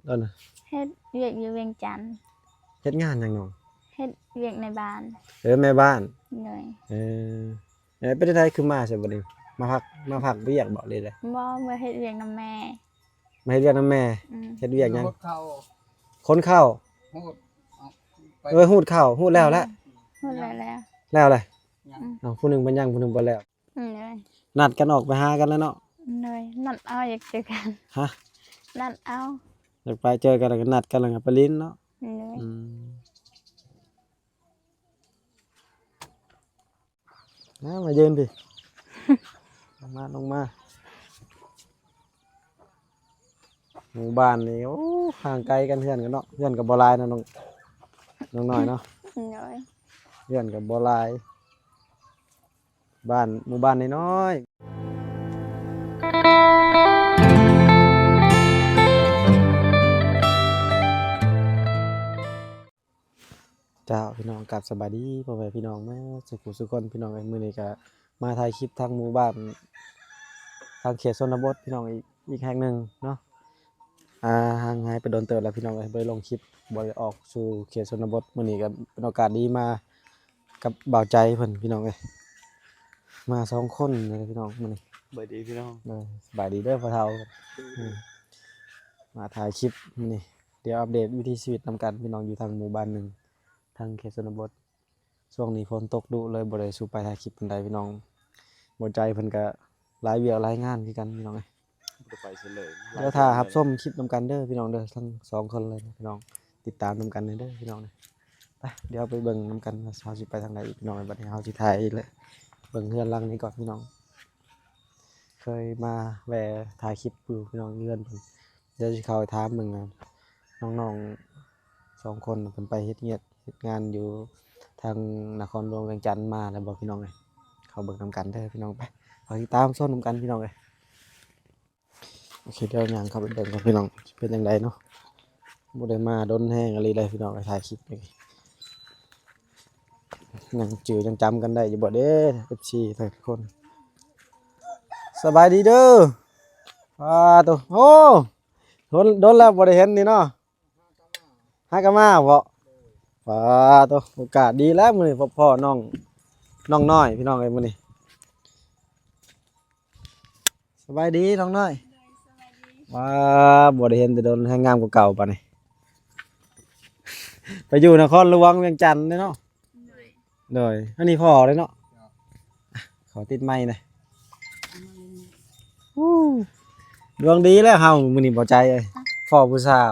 ດອນນະ? ເຮັດວຽກຢູ່ວຽງຈັນ. ເຮັດງານຫຍັງນ້ອງ? ເຮັດວຽກໃນບ້ານ. ເອີ ແມ່ບ້ານ. ໂດຍ. ເອີ ເອີ ເປັນຈັ່ງໃດຄືມາຊະບັດນີ້? ມາພັກ ມາພັກວຽກບໍ ຫຼືໃດ? ບໍ່ ມາເຮັດວຽກນຳແມ່. ມາເຮັດວຽກນຳແມ່. ອືມ. ເຮັດວຽກຫຍັງ? ຂູດເຂົ້າ. ຂົນເຂົ້າ. ຂູດ ເອີ ຂູດເຂົ້າ ຂູດແລ້ວແຫຼະ. ອືມ ຂູດແລ້ວແລ້ວ. ແລ້ວແຫຼະ. ອືມ. ເອົ້າ ຜູ້ໜຶ່ງເປັນຫຍັງ ຜູ້ໜຶ່ງບໍ່ແລ້ວ? ອືມ ໂດຍ. ນັດກັນອອກໄປຫາກັນແລ້ວເນາະ. ໂດຍ. ນັດເອົາ ຢາກເຈີກັນ. ຮະ? ນັດເອົາ. ຢາກໄປເຈີກັນ ແລ້ວກໍນັດກັນ ແລ້ວກໍໄປຫຼິ້ນເນາະ. ໂດຍ. ອືມ. ມາ ມາຢືນພີ້ ລົງມາ ລົງມາ. ໝູ່ບ້ານນີ້ ໂອ້ ຫ່າງໄກກັນ ເຮືອນກັນເນາະ. ເຮືອນກໍບໍ່ຫຼາຍເນາະ ນ້ອງ ນ້ອງນ້ອຍເນາະ. ໂດຍ. ເຮືອນກໍບໍ່ຫຼາຍ ບ້ານ ໝູ່ບ້ານນ້ອຍໆ. ເຈົ້າ ພີ່ນ້ອງ ກັບສະບາຍດີພໍ່ແມ່ພີ່ນ້ອງເນາະ ສູ່ຜູ້ສູ່ຄົນ ພີ່ນ້ອງເອີຍ. ມື້ນີ້ກະມາຖ່າຍຄລິບທາງໝູ່ບ້ານ ທາງເຂດຊົນນະບົດ ພີ່ນ້ອງ ອີກ ອີກແຫ່ງໜຶ່ງເນາະ. ອ່າ ຫ່າງຫາຍໄປດົນເຕີບແລ້ວ ພີ່ນ້ອງເອີຍ ບໍ່ໄດ້ລົງຄລິບ ບໍ່ໄດ້ອອກສູ່ເຂດຊົນນະບົດ. ມື້ນີ້ກະເປັນໂອກາດດີມາກັບບ່າວໃຈເພິ່ນ ພີ່ນ້ອງເອີຍ ມາສອງຄົນເລີຍ ພີ່ນ້ອງ ມື້ນີ້. ສະບາຍດີພີ່ນ້ອງ. ເອີ ສະບາຍດີເດີພໍ່ເຖົ້າ. ອືມ ມາຖ່າຍຄລິບມື້ນີ້ ດຽວອັບເດດວິຖີຊີວິດນຳກັນ ພີ່ນ້ອງ ຢູ່ທາງໝູ່ບ້ານໜຶ່ງ ທາງເຂດຊົນນະບົດ. ຊ່ວງນີ້ຝົນຕົກດຸ ເລີຍບໍ່ໄດ້ສູ່ໄປຖ່າຍຄລິບປານໃດ ພີ່ນ້ອງ. ບ່າວໃຈເພິ່ນກະຫຼາຍວຽກຫຼາຍງານຄືກັນ ພີ່ນ້ອງເອີຍ. ບໍ່ໄດ້ໄປໃສເລີຍ. ດຽວຖ້າຮັບຊົມຄລິບນຳກັນເດີ ພີ່ນ້ອງເດີ ທັງສອງຄົນເລີຍ ພີ່ນ້ອງ ຕິດຕາມນຳກັນເດີ ພີ່ນ້ອງ. ໄປ ດຽວໄປເບິ່ງນຳກັນວ່າເຮົາຊິໄປທາງໃດອີກ ພີ່ນ້ອງ. ບັດນີ້ເຮົາຊິຖ່າຍເລີຍ ເບິ່ງເຮືອນຫຼັງນີ້ກ່ອນ ພີ່ນ້ອງ. ເຄີຍມາແວ່ຖ່າຍຄລິບຢູ່ ພີ່ນ້ອງ ເຮືອນເພິ່ນ. ດຽວຊິເຂົ້າໄປຖາມເບິ່ງ ນ້ອງໆ ສອງຄົນ ເພິ່ນໄປເຮັດວຽກເຮັດງານຢູ່ທາງນະຄອນຫຼວງວຽງຈັນມາແລ້ວບໍ່ ພີ່ນ້ອງເອີຍ. ເຂົ້າເບິ່ງນຳກັນເດີ ພີ່ນ້ອງ. ໄປ ເຮົາຕິດຕາມຊົມນຳກັນ ພີ່ນ້ອງເອີຍ. ໂອເຄ ດຽວຍ່າງເຂົ້າໄປເບິ່ງກ່ອນ ພີ່ນ້ອງ ຊິເປັນຈັ່ງໃດເນາະ. ບໍ່ໄດ້ມາດົນແຮງອີ່ຫຼີເລີຍ ພີ່ນ້ອງເອີຍ ຖ່າຍຄລິບນີ້ ຍັງຈື່ຍັງຈຳກັນໄດ້ຢູ່ບໍ່ເດ້ ເອັຟຊີ ທຸກຄົນ. ສະບາຍດີເດີ. ປາໂຕ ໂອ້ ດົນ ດົນແລ້ວບໍ່ໄດ້ເຫັນນີ້ເນາະ. ຫາກະມາເບາະ. ປາໂຕ ໂອກາດດີແລ້ວມື້ນີ້ ພໍ້ນ້ອງ ນ້ອງນ້ອຍ ພີ່ນ້ອງເອີຍ ມື້ນີ້. ສະບາຍດີນ້ອງນ້ອຍ. ໂດຍ ສະບາຍດີ. ວ້າ ບໍ່ໄດ້ເຫັນແຕ່ດົນ ແຮງງາມກວ່າເກົ່າປານນີ້. ໄປຢູ່ນະຄອນຫຼວງວຽງຈັນເດ້ເນາະ. ໂດຍ. ໂດຍ ອັນນີ້ພໍ່ເດ້ເນາະ. ຂໍຕິດໄມແດ່. ອູ້ ດວງດີແລ້ວເຮົາ ມື້ນີ້ບໍ່ໃຈເອີຍ ພໍ້ຜູ້ສາວ.